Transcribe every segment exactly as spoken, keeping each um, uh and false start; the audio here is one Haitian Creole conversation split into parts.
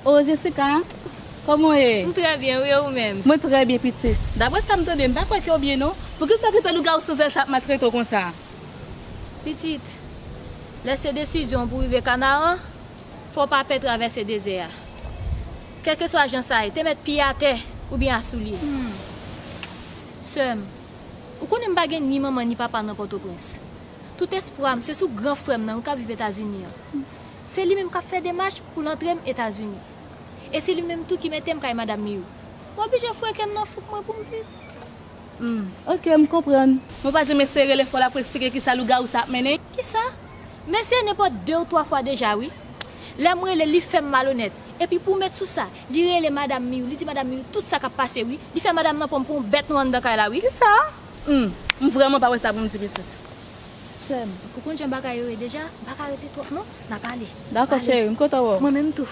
O Jessica, kòman w ye? M trè byen, wi, e ou menm? Mwen trè byen, pitit. Daprè sa m tande, m pa kwè ke w byen, non. Poukisa w kite lougawou san zèl sa ap maltrete w konsa? Pitit, lè se desizyon w pou rive Kanaran, fò w pa pè travèse dezè a. Kèlkeswa jan sa ye, te mèt pye atè oubyen a soulye. Hmm. Sè m, ou konnen m pa gen ni manman ni papa nan Pòtoprens. Tout espwa m se sou gran frè m nan wi k ap viv Etazini an. Se li menm k ap fè demach pou l antre m Etazini. E se li menm tou ki mete m kay madanm Miyou. M oblije foure kè m nan fouk mwen pou m viv. Hmm, oke, m konprann. Mwen pa janm eseye rele frè w la pou eksplike kisa lougawou sa ap mennen? Kisa? M eseye nenpòt de ou twa fwa deja, wi. Lè m rele, li fè m malonèt. Epi pou w met sou sa, li rele madanm Miyou, li di madanm Miyou tout sa k ap pase, wi. Li fè madanm nan pran m pou yon bèt nwa anndan kay la, wi. Kisa? Hmm, m vrèman pa wè sa pou m di, pitit. Sè m, ou konn jan bagay yo ye deja, m pa ka rete twòp non, n a pale. Dakò, cheri, m kontan wè w. Mwen menm tou.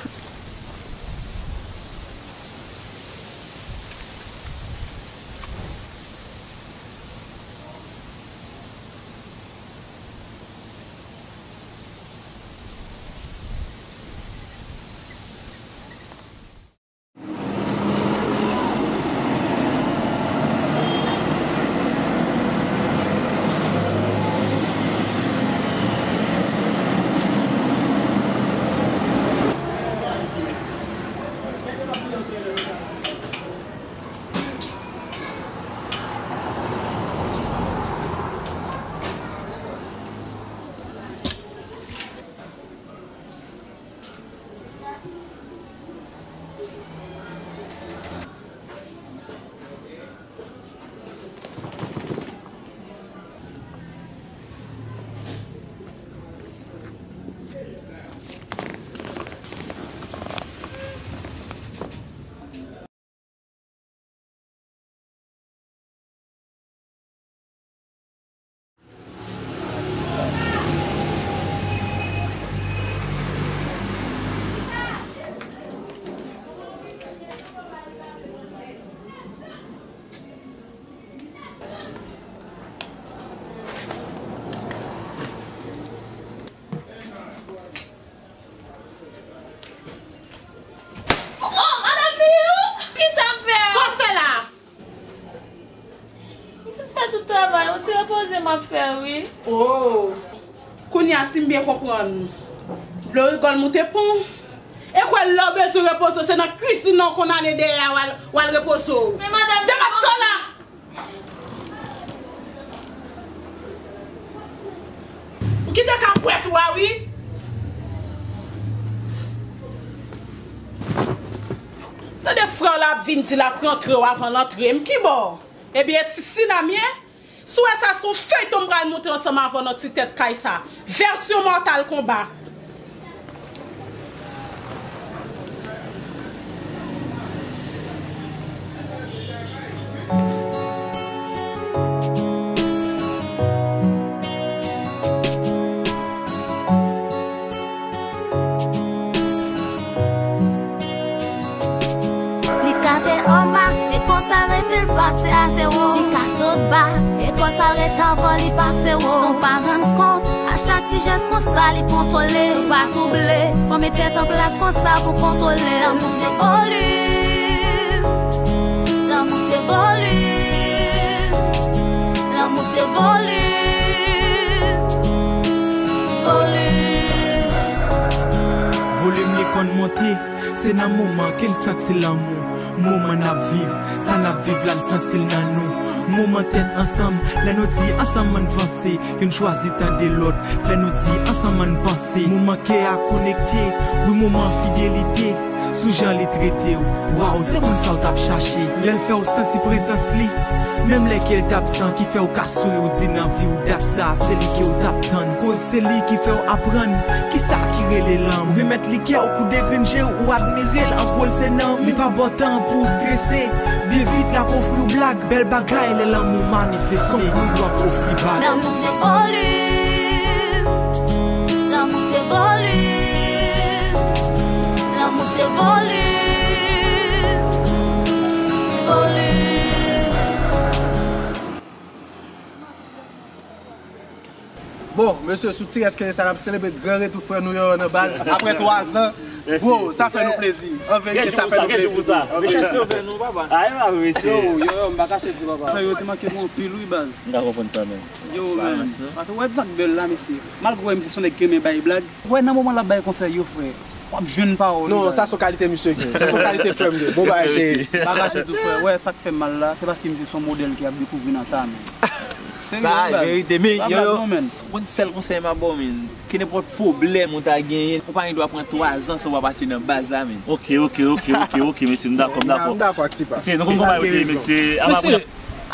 Oh, madanm Miyou! Kisa m fè a? Sa w fè la? M fin fè tout travay, yon ti repoze m ap fè, wi. Oh! Kounye a, si m byen konprann, dlo rigòl moute pon. E kwè lè w bezwen repoze w, se nan kizin nan w konn ale dèyè a, w al, w al repoze w. Men madanm Miyou. Demaske w la! Ou kite kabwèt ou a, wi. Tande frè w la ap vin di l ap rantre w avan l antre m. Kibò? Ebyen, e ti sinam ye? Si w wè sa, se yon feyton m pral moute ansanm avè w nan ti tèt kay sa. Vèsyon Mortal Kombat. Li ka te o max, e konsa rete l pase a zewo. Li ka sot ba, e twò sa l rete avè w, li pase wo. San w pa rann kont, a chak ti jès konsa li kontwole. Ou pa twouble, fò met tèt an plas konsa pou kontwole. Lanmou se volim, lanmou se volim, lanmou se volim, volim. Volim li konn monte, se nan moman ke n santi lanmou. Moman n ap viv, sa n ap viv la n santi l nan nou. Moman tèt ansanm, lè nou di ansanm ann vanse. Youn chwazi tande lòt, lè nou di ansanm ann panse. Moman kè a konekte, wi moman fidelite. Sou jan li trete w, waw, se moun sa w t ap chache. Lè l fè w santi prezans li, menm lè ke l t absan, ki fè w ka souri, w di nan vi w dat sa, se li ke w t ap tann. Koz se li ki fè w aprann kisa ki rele lanmou. Remèt li kè w, kou de grenn je w, ou admire l, an gwo l se nanm. Li pa ba w tan pou w strese, byen vit l ap ofri w blag. Bèl bagay lè lanmou manifeste, son kout w ap ofri bag. Lanmou se volim, lanmou se volim, lanmou se volim, volim. Bon, mesye, sou ti rès ke sa, n ap selebre gran retou frè nou yo nan baz. Apre twa zan, bro, sa fè nou plezi. An verite, sa fè nou plezi, bro. Mesye, sove nou, papa. Ay, pa vre, mesye. Yo, yo, yo, m pa kache di, papa. Sa yo te manke nou anpil, wi, baz. M ka konprann sa, menm. Yo, menm. Paske, wè, sa k bèl la, mesye. Malgre, wè, misye se yon nèg ki renmen bay blag. Wè, nan moman l ap bay konsèy yo, frè, w ap jwenn pawòl li bay. Non, sa se yon kalite misye gen. Sa se yon kalite frè m gen. Bon bagay, cheri. M pa kache di, frè. Wè, sa k fè m mal la, se paske misye se yon modèl ke y ap dekouvri nan ta, menm. Serye, wi, baz. Sa verite, men, yo, yo. Pa blag, non, menn. Ou konn sèl konsèy m ap ba w, menn? Kenenpòt pwoblèm ou ta genyen, ou pa gen dwa pran twa zan san w pa pase nan baz la, menn. Ok, ok, ok, ok, ok, mesye, m dakò, m dakò. M dakò ak Tipa. Mesye, nou konn kòman yo te ye, mesye. Mesye,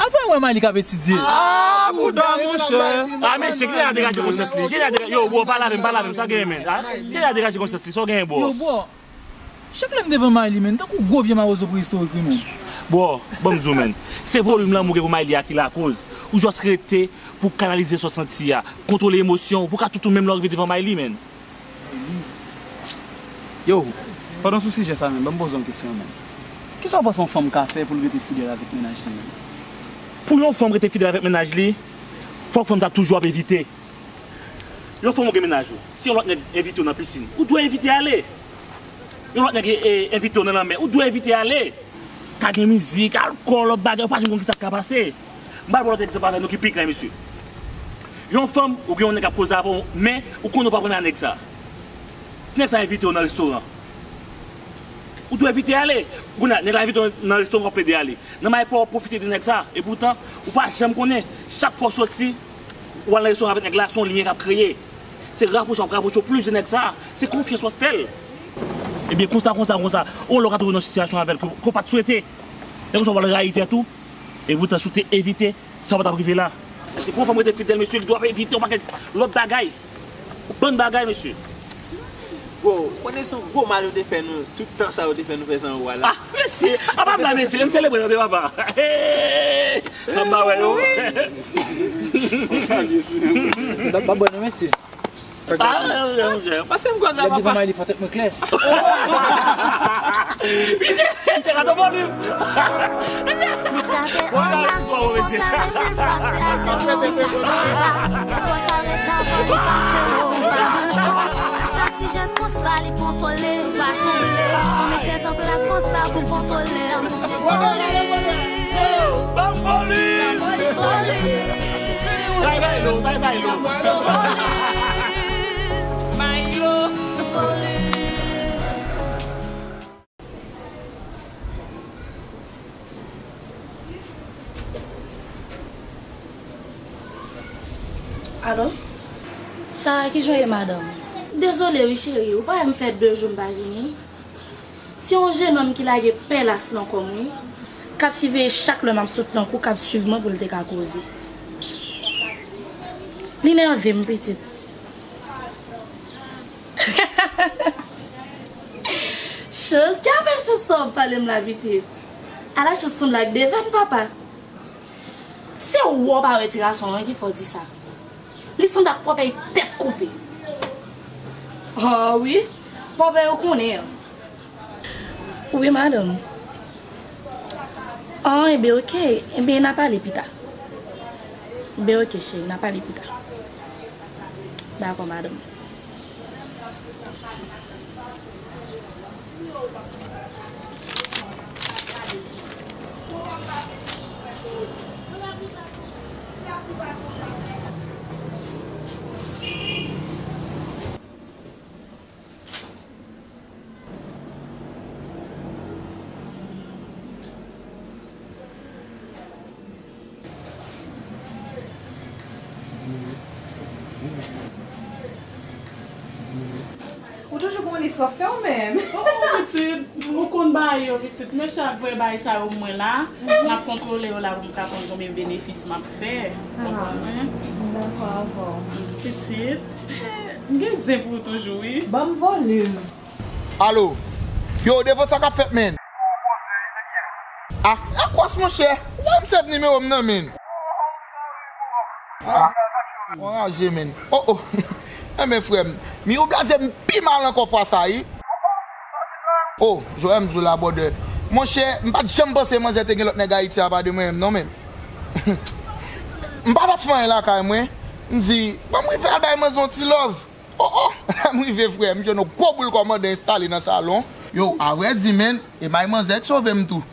apre wè Mayli k ap etidye. Ah, bouda, monchè. Ah, mesye, ki nèg la degaje konsyans li? Ki nèg la degaje, yo, bro, pale avè m, pale avè m, sa w genyen, menn? Ah, ki nèg la degaje konsyans li? Sa w genyen, bro? Yo, bro. Chak lè m devan Mayli, menn, tankou gwo vye mawozo preyistorik, wi, menn. Bro, ban m di w, menn. Se volim lanmou gen pou Mayli a ki lakoz. Ou just rete pou kanalize sa w santi a, kontwole emosyon w, pou w ka tout ou menm lè w rive devan Mayli, menn. Yo, pandan w sou sijè sa, menn, ban m poze w yon kesyon, menn. Kisa w panse yon fanm ka fè pou l rete fidèl avèk mennaj li, menn? Pou yon fanm rete fidèl avèk mennaj li, fòk fanm sa toujou ap evite. Yon fanm ou gen mennaj ou, si yon lòt nèg envite w nan pisin, ou dwe envite ale. Yon lòt nèg, e, e, envite w nan lanmè, ou dwe envite ale. Ka gen mizik, alkòl, lòt bagay, ou pa janm konn kisa k ka pase. M pral ba w lòt egzanp avè nou ki pi klè, mesye. Yon fanm, ou gen yon nèg k ap koze avè w, men ou konnen w p ap renmen a nèg sa. Si nèg sa envite w nan restoran, ou dwe evite ale. Kounye a, nèg la envite w nan restoran, w ap plede ale. Nan mayè pa w ap pwofite de nèg sa. Epoutan, ou pa janm konnen. Chak fwa w soti, ou al nan restoran avèk nèg la, se yon lyen k ap kreye. Se rapwoche w ap rapwoche w plis de nèg sa. Se konfyans w ap fè l. Ebyen, konsa, konsa, konsa, yon lè w ka twouve w nan sitiyasyon avè l ke, ke w pa t swete. E konsa, w pral rayi tèt ou. Epoutan, si w te evite, sa pa t ap rive la. Se pou yon fanm rete fidèl, mesye, li dwe evite yon pakèt lòt bagay. Yon bann bagay, mesye. Bro, konnen se yon gwo mal yo te fè nou, tout tan sa yo te fè nou fè san ou a la. Ah, mesye, apa blag, mesye, ann selebre tande papa. Hey, sa m pa wè yo. M pa, pa bò non, mesye. Ah, jan, jan. Pase m kòd la, papa. Lè m devan Mayli, fò tèt mwen klè. Li te, li te gade volim. Li tape anba, se konsa rete l pase a zewo, se la. Twò sa rete avan li pase w, ou pa konprann. Chak ti jès konsa, li kontwole, pa twouble. Fò mete tèt an plas konsa pou kontwole. Annou se foli. Ban m volim. Annou se foli. Bay, bay lo, bay, bay lo. Annou se foli. Bay lo. Foli. Alo? Sa ki jan w ye, madanm? Dezole wi, cheri, ou pa wè m fè de jou m pa vini? Se yon jennonm ki lage pèlas lan kò m, wi. K ap siveye chak lè m ap sot nan kou, k ap swiv mwen pou l te ka koze. Li nève m, pitit. Chans, ki afè chans sa w ap pale m la, pitit? Ala chans sanble ak Deven, papa. Se ou wè w pa wè ti gason an ki fè w di sa. Li sanble ak Pòpèy tèt koupe. Ah wi, Pòpèy ou konnen an. Wi, madanm. Ah, enben, oke. Enben, n a pale pita. Enben, oke, cheri, n a pale pita. Dakò, madanm. Ou toujou gon lis w ap fè w menm. Oh, pitit, ou konn bagay yo, pitit. Men chak vre bagay sa yo mwen la, m ap kontwole yo la pou m ka konn konbyen benefis m ap fè. Konprann mwen? M dakò avè w. Pitit, m gen zen pou ou toujou, wi. Ban m volim. Alo. Yo, devan sa k ap fèt, menn? Ah, e kwas, monchè. Ou pa m sèv nimewo m nan, menn. Ah, ou anraje, menn. Oh, oh. Enben, frè m, mi ou blaze m pi mal ankò fwa sa, wi. Oh, jwè m jwe la, brother. Monchè, m pa t janm panse manzè te gen lòt nèg Ayiti apa de mwen menm, non, menn. M pa t ap fè anyen lakay mwen. M di, ban m rive al bay manzè yon ti love. Oh, oh, lè m rive, frè, m jwenn yon gwo boul kòmandan enstale nan salon. Yo, avrèdi, menn, e may manzè k sove m tou.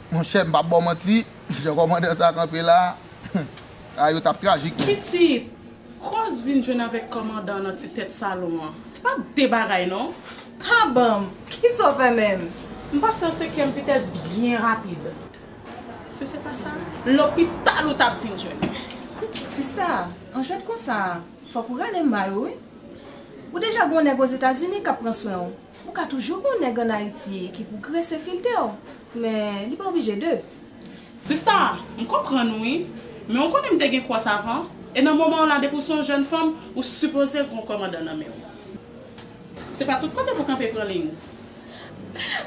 Monchè, m p ap ba w manti, jan kòmandan sa kanpe la, a, yo t ap trajik, menn. Pitit, Rose vin jwenn avèk kòmandan nan ti tèt salon an. Se pa de bagay, non. Ha, banm, kisa w fè menm? M pase an senkyèm vitès byen rapid. Si se pa sa, lopital ou t ap vin jwenn mwen. Sista, an jwèt konsa, fòk ou rele m ba yo, wi. Ou deja gen yon nèg Ozetazini k ap pran swen w. Ou ka toujou gen yon nèg ann Ayiti ki pou grese filtè w, men li pa oblije de. Sista, m konprann ou, wi, men ou konnen m te gen kwòs avan, e nan moman w la, depi w se yon jèn fanm, ou sipoze gen yon kòmandan nan men w. Se pa tout kote pou kanpe pran liy.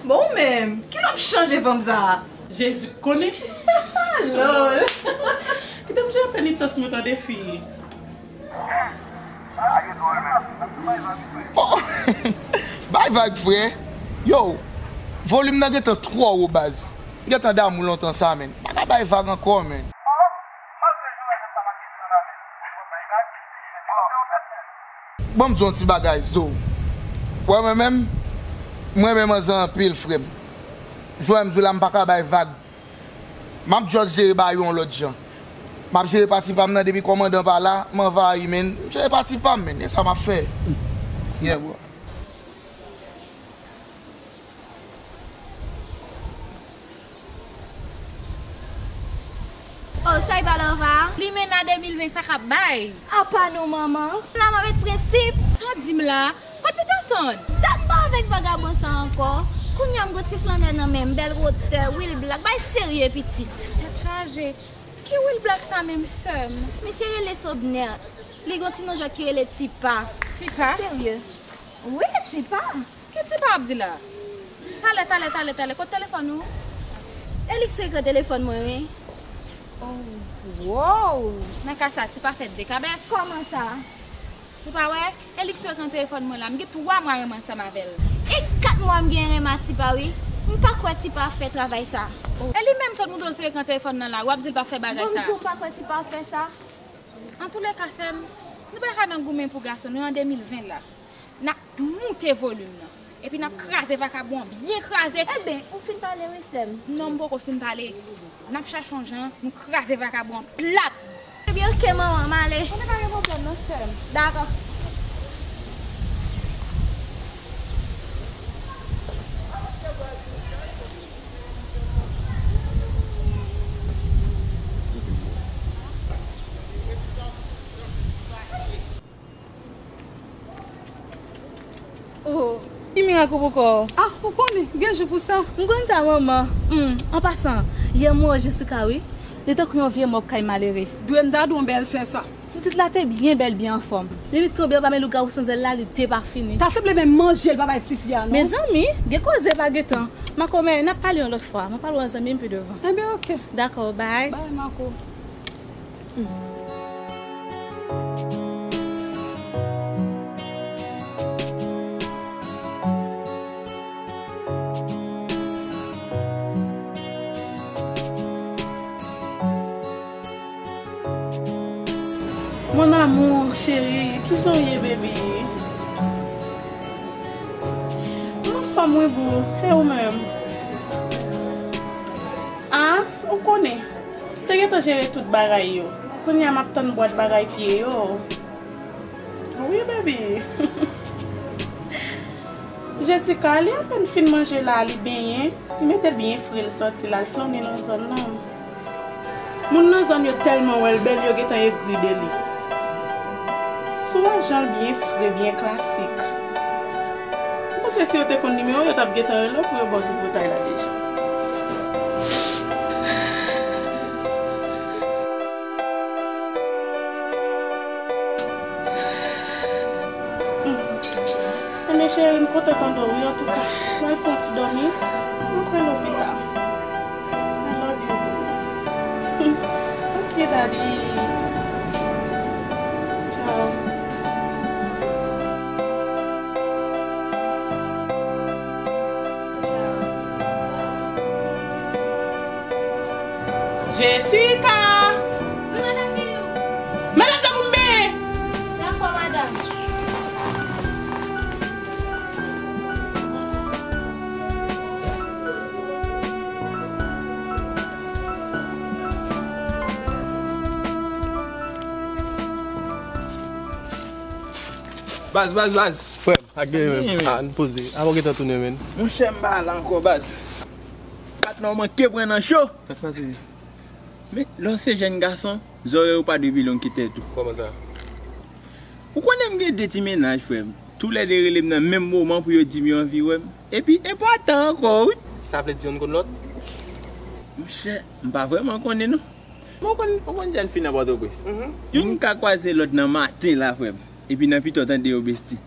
Bon, ou menm, kilè w ap chanje fanm sa a? Jezi konnen. Lòl. Kite m jere penitans mwen tande fi. Oh, bay vag, frè. Yo, volim nan gentan twò wo, baz. M gentan damou lontan sa, menn. Pa ka bay vag ankò, menn. Ban m di w yon ti bagay, Zo. Wè mwen menm, mwen renmen manzè anpil, frè m. Jan m di w la, m pa ka bay vag. M ap just jere bagay yo yon lòt jan. M ap jere pati pa m nan, depi kòmandan pa la, m anvayi, menn. M jere pati pa m, menn. E sa m ap fè. Yeah, bro. Oh, sa e pa Lava? Limena de mil ven sa k ap bay. Apa nou, manman? La mwen met prensip. Sa w di m la? Kot Peterson? Dat m pa avèk vagabon sa ankò. Kounye a m gon ti flannè nan men m, bèl wotè, Will Black, bay serye pitit. Tèt chaje. Ki Will Black sa menm, sè m? Misye rele Sobner. Li gon ti non jwèt ki rele Tipa. Tipa? Serye. Wi, Tipa. Ki Tipa w ap di la? Talè, talè, talè, talè, kot telefòn ou? Elix ekran telefòn mwen, wi. Oh, wow! Nan ka sa, Tipa fè de kabès. Kòman sa? Ou pa wè? Elix ekran telefòn mwen la, m gen twa mwa renmen ansanm avè l. E kat mwa m gen renmen a Tipa, wi. M pa kwè Tipa ap fè travay sa. E li menm sot moutre w sou ekran telefòn nan la, w ap di l p ap fè bagay sa. Bon, m di w pa kwè Tipa ap fè sa. Antouleka, sè m, nou pa ka nan goumen pou gason, nou an de mil ven la. N ap moute volim nan. Epi n ap kraze vakabon an, byen kraze. Enben, ou fin pale wi, sè m. Non, m poko fin pale. N ap chache yon jan, nou kraze vakabon an plat. Ebyen, oke, manman, m ale. Konnen pa gen pwoblèm non, sè m. Dakò. Oh, ki mirak ou pou kò w? Ah, ou konnen, gen jou pou sa. M konn sa, manman. Hmm, an pasan, yè m wè Jessica, wi. Li tankou yon vye mòg kay malere. Dwe m ta di w yon bèl sè sa. Ti pitit la te byen bèl, byen anfòm. Lè li tonbe anba men lougawou san zèl la, li depafini. Ta sanble menm manje l pa bay tifi a, non? Mezanmi, gen koze pa gen tan. Makomè, n ap pale yon lòt fwa. Mwen pale w an zanmi m pi devan. Enben, oke. Dakò, bay. Bay, Mako. Mon amour chéri, kijan w ye, baby? M anfòm wi, boo. E ou menm? Ah, ou konnen. Te gentan jere tout bagay yo. Kounye a m ap tann bwat bagay pye yo. Wi, baby. Jessica, li apèn fin manje la, li benyen, li mete l byen fre, l sòti l al flannen nan zòn nan. Moun nan zòn yo tèlman wè l bèl, yo gentan egri de li. Si w wè jan l byen fre, byen klasik. M panse si yo te konn nimewo w, yo t ap gentan rele w pou yo ba w tripotay la deja. Enben cheri, m kontan tande w wi, antouka. Mwen fè yon ti dòmi, mwen kwè lòpita. I love you, boo. Ok, daddy. Ciao. Jessica! Wi, madanm Guillaume. Mete dlo pou m benyen. Baz, baz, baz. Frè m, ak sa gen menm, men? Ann poze. Avan w gentan tounen, men. Monchè, m pa la ankò, baz. Patnè w manke pran nan cho. Sa k pase? Men, lè w se jèn gason, zòrèy ou pa dwe pi long ke tèt ou. Kòman sa? Ou konnen m gen de ti mennaj, frè m. Toulède rele m nan menm moman pou yo di m yo anvi wè m. Epi, enpòtan ankò, wi. Sa vle di youn konn lòt? Monchè, m pa vrèman konnen, non. Ou konn, ou konn jèn fi nan Pòtoprens? Mhm. Youn ka kwaze lòt nan maten la, frè m. Epi nan pita w tande yo besti.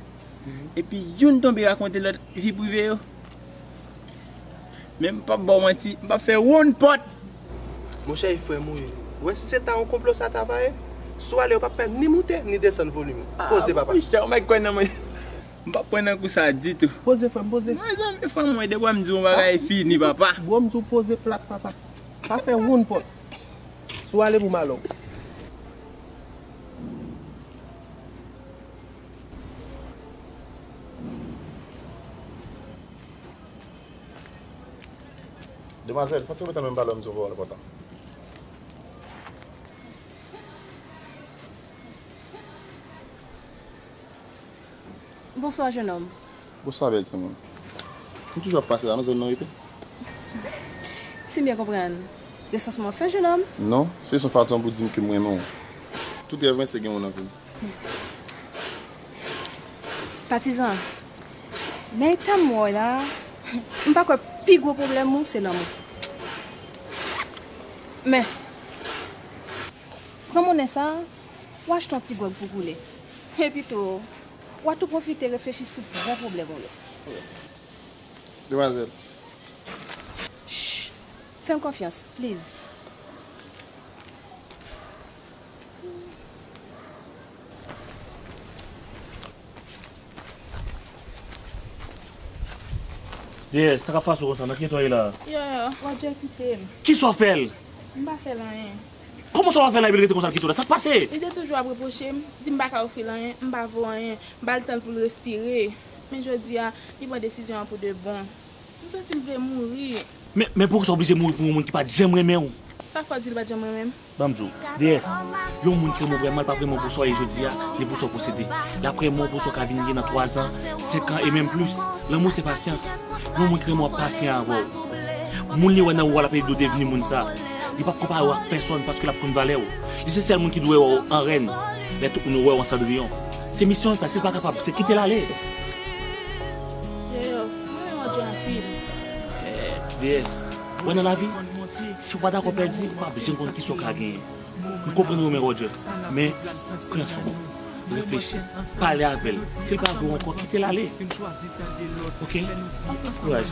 Mhm. Epi youn tonbe rakonte lòt vi prive yo. Men m p ap ba w manti, m p ap fè wonn pòt. Monchè, e frè m ou ye. Ou wè si se ta yon konplo sa ta va ye? Si w ale, ou p ap pè ni moute, ni desann volim ou. Ah, poze, papa. Monchè, ou mèt kwè nan mwen. M p ap pran nan kou sa ditou. Poze, frè m, poze. Mezanmi, frè m, mwen, depi m di yon bagay fini, papa. Bro, m di w poze plat, papa. Pa fè wonn pòt. Si w ale pou malè w. Demwazèl, fò ti retan menm pale, m di w pawòl enpòtan. Bonswa, jennonm. Bonswa, bèl timoun. M toujou ap pase la, nan zòn nan rete. Si m byen konprann, resansman w ap fè, jennonm? Non, se jis yon fason pou di m ke m renmen w. Tout rèv mwen se gen w nan vi m. Patizan, nan eta m wè w la, m pa kwè pi gwo pwoblèm ou se lanmou. Men, pran monnen sa, w achte yon ti gwòg pou koule. Epi tou, w a tou pwofite reflechi sou vrè pwoblèm ou yo. Demwazèl. Shh! Fè m konfyans, please. Ye, sa k ap pase w konsa? Nan ki eta w ye la? Yo, yo. Roger kite m. Kisa w fè l? M pa fè l anyen. Kòman sa w pa fè l anyen epi l rete konsa l kite w la? Sa k pase? Li te toujou ap repwoche m, di m pa ka ofri l anyen, m pa vo anyen, m ba l tan l pou l respire. Men jodi a, li pran desizyon an pou de bon. M santi m vle mouri. Men, men poukisa w oblije mouri pou yon moun ki pa t janm renmen w? Sa k fè w di li pa t janm renmen m? Ban m di w, Deyès, yon moun ki renmen w vrèman, li p ap renmen w pou sa w ye jodi a, ni pou sa w posede. L ap renmen w pou sa w ka vin ye nan twazan, senkan e menm plis. Lanmou se pasyans. Yon moun ki renmen w ap pasyan avè w. Moun li wè nan ou a, l ap ede w devni moun sa. Li p ap konpare w ak pèsonn paske l ap konn valè w. Li se sèl moun ki dwe wè w an rèn, lè tout moun yo wè w an sandriyon. Se misyon l sa, si l pa kapab, se kite l ale. Yo, yo, mwen renmen Roger anpil. Eh, Deyès, wè nan lavi, si w pa dakò pèdi, ou p ap janm konn kisa w ka genyen. M konprann ou renmen Roger, men pran swen w, reflechi, pale avè l. Si l pa vle w ankò, kite l ale. Oke? Kouraj.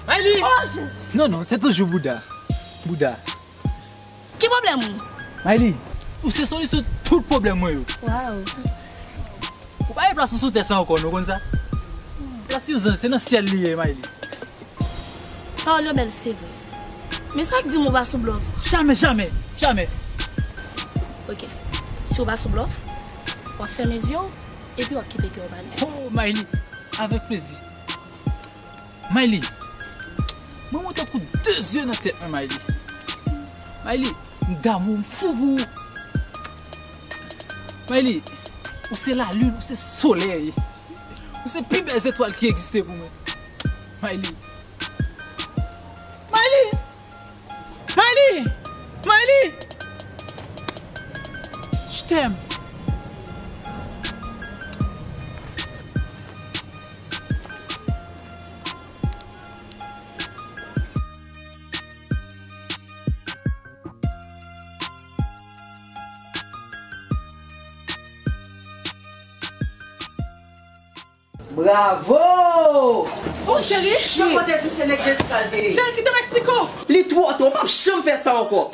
Mayli! Oh, Jezi! Non, non, se toujou Bouda. Bouda. Ki pwoblèm ou? Mayli, ou se solisyon tout pwoblèm mwen yo. Waw. Ou pa gen plas ou sou tè sa ankò, non, ou konn sa? Plas yon zanj, se nan syèl li ye, Mayli. Pawòl yo bèl, se vre. Men sa k di m ou pa sou blòf? Jamè, jamè, jamè. Oke. Si w pa sou blòf, w ap fèmen zye w, epi w ap kite kè w pale. Oh, Mayli, avèk plezi. Mayli, mwen mwen tankou de zye nan tèt mwen, Mayli. Mayli, m damou, m fou pou ou. Mayli, ou se lalin, ou se solèy. Ou se pi bèl zetwal ki egziste pou mwen. Mayli. Mayli! Mayli! Mayli! Je t'aime. Bravo! Oh, cheri! Shit! Mwen te di se nèg Jessica l te ye. Cheri, kite m eksplike w. Li twò ta, w p ap janm fè sa ankò.